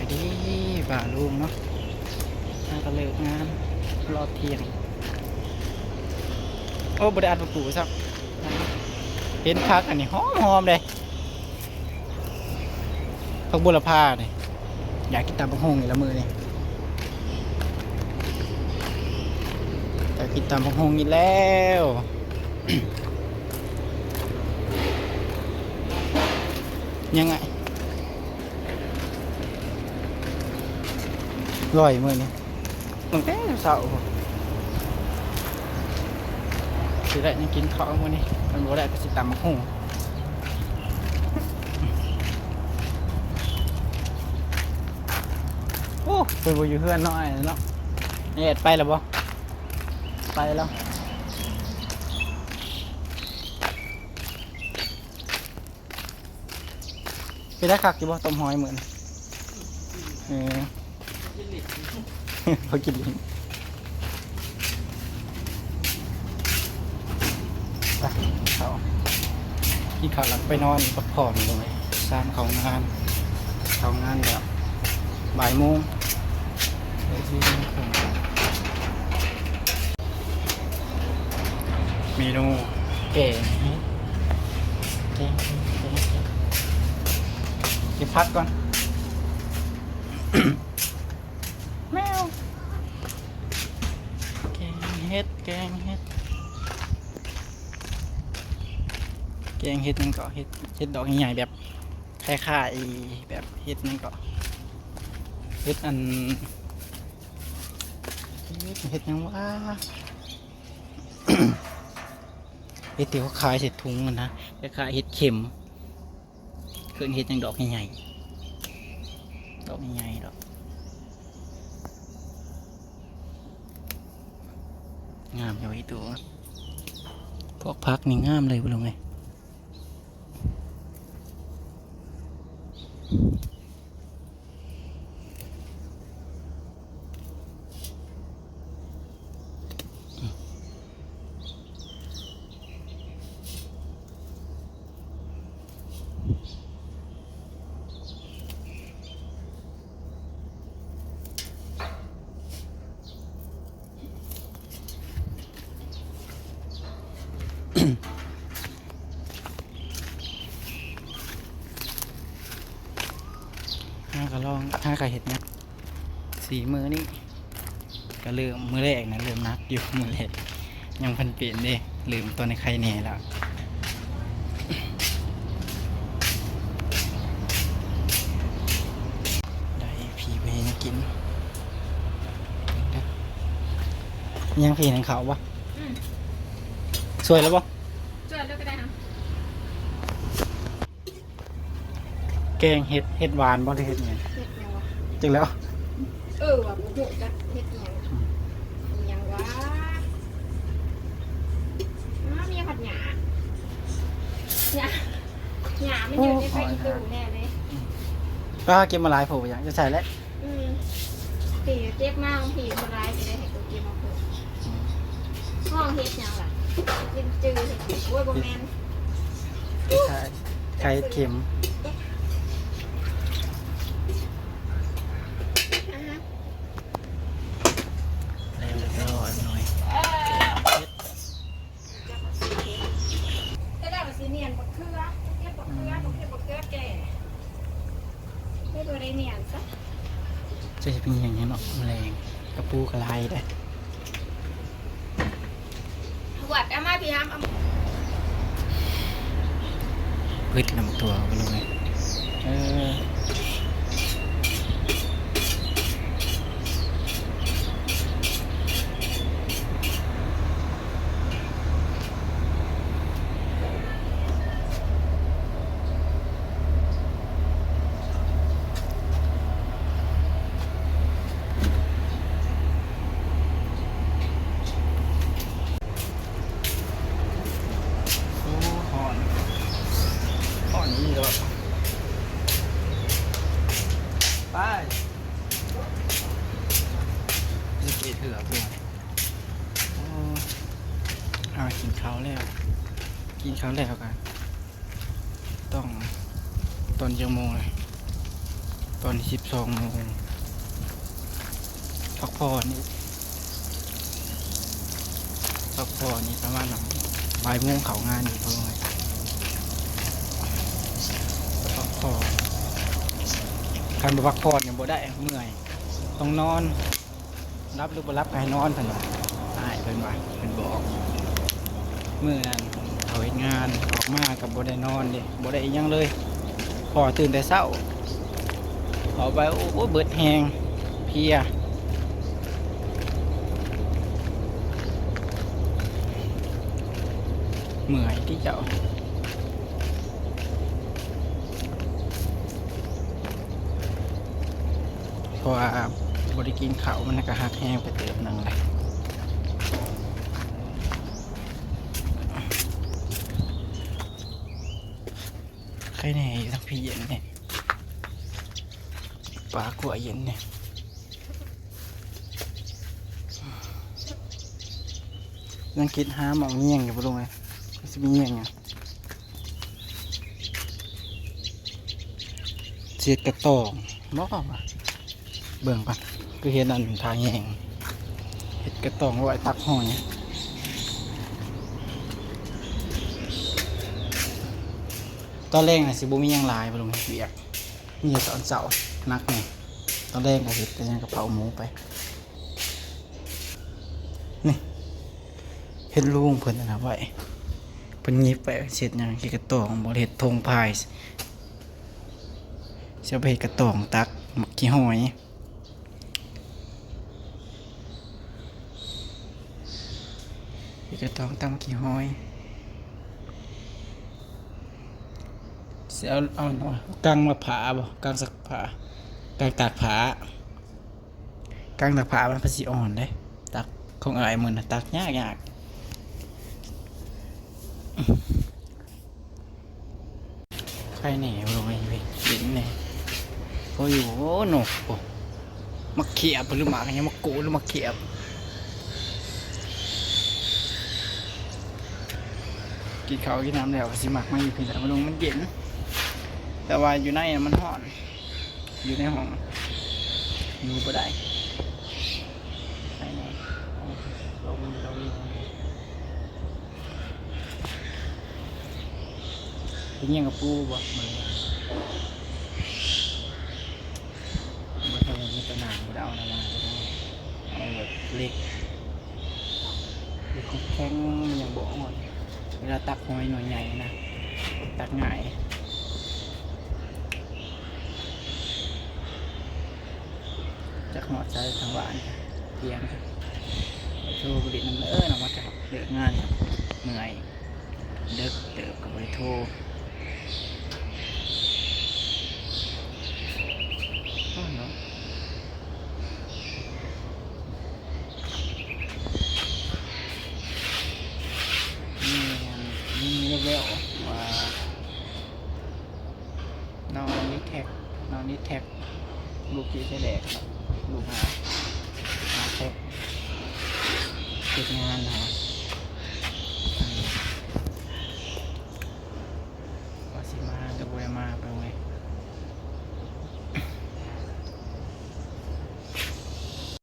ນີ້ ປ້າລຸງເນາະ ຫາກໍເລີກງານ ລໍທ່ຽງ. ໂອ້ ບໍ່ໄດ້ອັດຜັກກູດຊ້ຳ. ເຫັນຜັກອັນນີ້ຫອມໆເດ້ ຜັກບົວລະພານີ້. ຢາກກິນຕຳບັກຫຸ່ງອີກແລ້ວມື້ນີ້ ຢາກກິນຕຳບັກຫຸ່ງອີກແລ້ວ. ຍັງໄງ ລອຍມື້ນີ້ ຕັ້ງແຕ່ເຊົ້າ ຊິໄດ້ຫຍັງກິນເຂົ້າມື້ນີ້ ຄັນບໍ່ໄດ້ກໍຊິຕຳບັກຫຸ່ງ. ໂອ້ ເພິ່ນບໍ່ຢູ່ເຮືອນເນາະ ອ້າຍເນາະ. ແອດໄປແລ້ວບໍ່? ໄປແລ້ວ. ເປັນໄດ້ຄັກຢູ່ບໍ່ ຕົ້ມຫອຍມື້ນີ້? ເອີ ພໍກິນຫຼິ້ນ. ໄປ ເຂົ້າ ກິນເຂົ້າແລ້ວໄປນອນພັກຜ່ອນເລີຍ. ຊານເຂົ້າງານ ເຂົ້າງານກໍບ່າຍໂມງ. ເມນູແກງເຫັດ ແກງເຫັດ ແກງເຫັດ ເກັບຜັກກ່ອນ. ແມວ ແກງເຫັດ ແກງເຫັດ ແກງເຫັດຫຍັງເກາະ ເຫັດ ເຫັດດອກໃຫຍ່ໆ ແບບ ຄ້າຍໆ ແບບເຫັດຫຍັງເກາະ ເຫັດອັນ ເຫັດຫຍັງວະ ເຫັດທີ່ເຂົາຂາຍໃສ່ຖົງຫັ້ນນະ ຄ້າຍໆ ເຫັດເຂັມ. ເອີ້ນເຫັດຫຍັງ ດອກໃຫຍ່ໆ ດອກໃຫຍ່ໆ ດອກ ງາມຢູ່ ອີ່ຕູ. ພວກຜັກນີ້ງາມເລີຍ ບໍ່ຮູ້ໄງ. ຫາກໍລອງ ຫາກໍເຮັດຫຍັງ ສີ່ມື້ນີ້ ກໍເລີ່ມ ມື້ແລກນະ ເລີ່ມໜັກຢູ່ ມື້ແລກ ຍັງພັນເປັນເດ້ ເລີ່ມຕອນໃຫ້ໄຄແດ່ແລ້ວ. ໄດ້ ພີ່ໄປຫາກິນ ຍັງ ພີ່ ໜຶ້ງເຂົ້າບໍ່? ອືມ ສວຍແລ້ວບໍ່? ສວຍແລ້ວກໍໄດ້ຫັ້ນ. ແກງເຫັດ ເຫັດຫວານບໍ່ ຫຼືເຫັດຫຍັງ? ເຫັດຫຍັງວະ? ຈັກແລ້ວ. ເອີ ວ່າບໍ່ຮູ້ຈັກເຫັດຫຍັງ. ອືມ ອີຫຍັງວະ? ອ້າວ ມີຮອດຫຍ້າ ຫຍ້າ ຫຍ້າມັນຢູ່ໃນໃບອີ່ຕູແນ່ເລີຍ. ອືມ ປ້າເກັບມາຫຼາຍໂພດ ບໍ່ຢາກຈະໃສ່ແລ້ວ. ອືມ ປີເກັບມາຂອງພີ່ບໍ່ຫຼາຍ ຊິໄດ້ໃຫ້ໂຕເກັບມາເພີ່ມ. ອືມ ຫ້ອງເຫັດຫຍັງລະ? ກິນຈື່ເຫັດ ໂອ້ຍ ບໍ່ແມ່ນ ໄຂ່ ໄຂ່ເຂັມ. ອ່າຮະ ແລ້ວ ແລ້ວ ເອົາໜ້ອຍ ເອີ ເຫັດ ແຕ່ລະມັນຊິນຽນບັກເຂືອ ເກັບບັກເຂືອ ອືມ ເກັບບັກເຂືອແກ່ ເຮັດບໍ່ໄດ້ນຽນຊະ. ຈະເຮັດເປັນຫຍັງເນາະ ແມະແລງ ກະປູກະລາຍໄດ໋. ຫວດ ເອົາມາພີ່ຫຳ ເອົາ ປຶດລຳຕົວໄປເລີຍ. ເອີ. ໂອ້ ຮ້ອນ ຮ້ອນອີ່ຫຼີເນາະ. ໄປ ນີ້ເກເຖືອກຢູ່. ໂອ້ ເອົາ ກິນເຂົ້າແລ້ວ ກິນເຂົ້າແລ້ວກະຕ້ອງ ຕອນຈັກໂມງລະ? ຕອນນີ້ສິບສອງໂມງ ພັກຜ່ອນນີ້ ພັກຜ່ອນນີ້ປະມານບ່າຍໂມງເຂົ້າງານອີກ ເບິ່ງເລີຍ ພັກຜ່ອນ ຄັນບໍ່ພັກຜ່ອນນີ້ບໍ່ໄດ້ ເມື່ອຍ ຕ້ອງນອນ ຫຼັບຫຼືບໍ່ຫຼັບກໍໃຫ້ນອນ ເພິ່ນວ່າ ອ້າຍເພິ່ນວ່າ ເພິ່ນບອກ ມື້ນັ້ນເຂົາເຮັດງານອອກມາກໍບໍ່ໄດ້ນອນເດ້ ບໍ່ໄດ້ອີ່ຫຍັງເລີຍ ພໍຕື່ນແຕ່ເຊົ້າ ເຂົ້າໄປ ໂອ້ຍ ເບິດແຮງ ເພຍ ເມື່ອຍຕິເຈົ້າ. ເພາະວ່າບໍ່ໄດ້ກິນເຂົ້າ ມັນກໍຫັກແຮງໄປເຕີບໜຶ່ງແຫຼະ. ໃຄແນ່ຢູ່ທາງພີ້ເຢັນແນ່ ປ່າກົວເຢັນແນ່. ຍັງຄິດຫາໝ່ອງແຍງຢູ່ບໍ່ລຸງເອີຍ ມັນຊິມີແຍງຫຍັງ? ຊິເຮັດກະຕ້ອງບໍ? ເບິ່ງກ່ອນ ຄືເຫັນອັນທ່າແຍງ ເຮັດກະຕ້ອງໄວ້ຕັກຫອຍ. ຕອນແລງນະຊິບໍ່ມີຫຍັງຫຼາຍບໍລຸງ ເຮັດວຽກ ມີແຕ່ຕອນເຊົ້າໜັກແດ່ ຕອນແລງກໍເຮັດແຕ່ຫຍັງ ກະເພົາໝູໄປ. ນີ້ ເຫັນລຸງເພິ່ນອັນນັ້ນໄວ້ ເພິ່ນຫຍິບໄວ້ ເຮັດຫຍັງ? ເຮັດກະຕ້ອງບໍ? ເຮັດຖົງພາຍ ຊິເອົາໄປເຮັດກະຕ້ອງຕັກໝາກຂີ້ຫອຍ ເຮັດກະຕ້ອງຕັກໝາກຂີ້ຫອຍ. ຊິເອົາ ເອົາ ເອົາກັງມາຜ່າບໍ? ກັງຊັກຜ້າ ກັງຕາກຜ້າ ກາງຕາກຜ້າມັນພາສີອ່ອນເດ້ ຕັກຂອງອ້າຍມື້ນະ ຕັກຍາກໆ. ໃຄແນ່ບໍ່ລຸງເອີຍ ເຢັນແນ່. ໂອ້ຍ ໂອ້ ນົກ ໂອ້ ໝາກຂຽບ ຫຼືໝາກຫຍັງ ໝາກກູດ ຫຼືໝາກຂຽບ. ກິນເຂົ້າກິນນ້ຳແລ້ວກໍຊິມັກມາຢູ່ພີ້ແຫຼະ ບໍ່ລຸງ ມັນເຢັນ ແຕ່ວ່າຢູ່ໃນມັນຮ້ອນ. ຢູ່ໃນຫ້ອງຢູ່ບໍ່ໄດ້. ໃຄແນ່ ເອົາ ເອົາ ເອົາ ໄປຍ່ຽງກະປູບໍ່ມື້ນີ້? ບໍ່ໄດ້ ມີແຕ່ໜັງ ບໍ່ໄດ້ເອົາຫຍັງມາ ເອົາແບບເຫຼັກ ເຫຼັກແຂງໆ ມັນຍັງບໍ່ອ່ອນ. ເວລາຕັກຫອຍໜ່ວຍໃຫຍ່ນະ ຕັກງ່າຍ. ຈັກຮອດໃສທາງບ້ານ ທຽງ ໂທໄປຫຼິ້ນນຳເດີ ນ້ອງມາຈາກເລີກງານ ເມື່ອຍ ເດິກເຕີບກໍບໍ່ໄດ້ໂທ. ອ້າວ ເນາະ ມີ ມີແວ່ວໆ ວ່າ ນ້ອງນິແທັກ ນ້ອງນິແທັກ ລູກຈີ່ຊາຍແດກ ລູກຫາ ຫາແທັກ ເຮັດງານນະ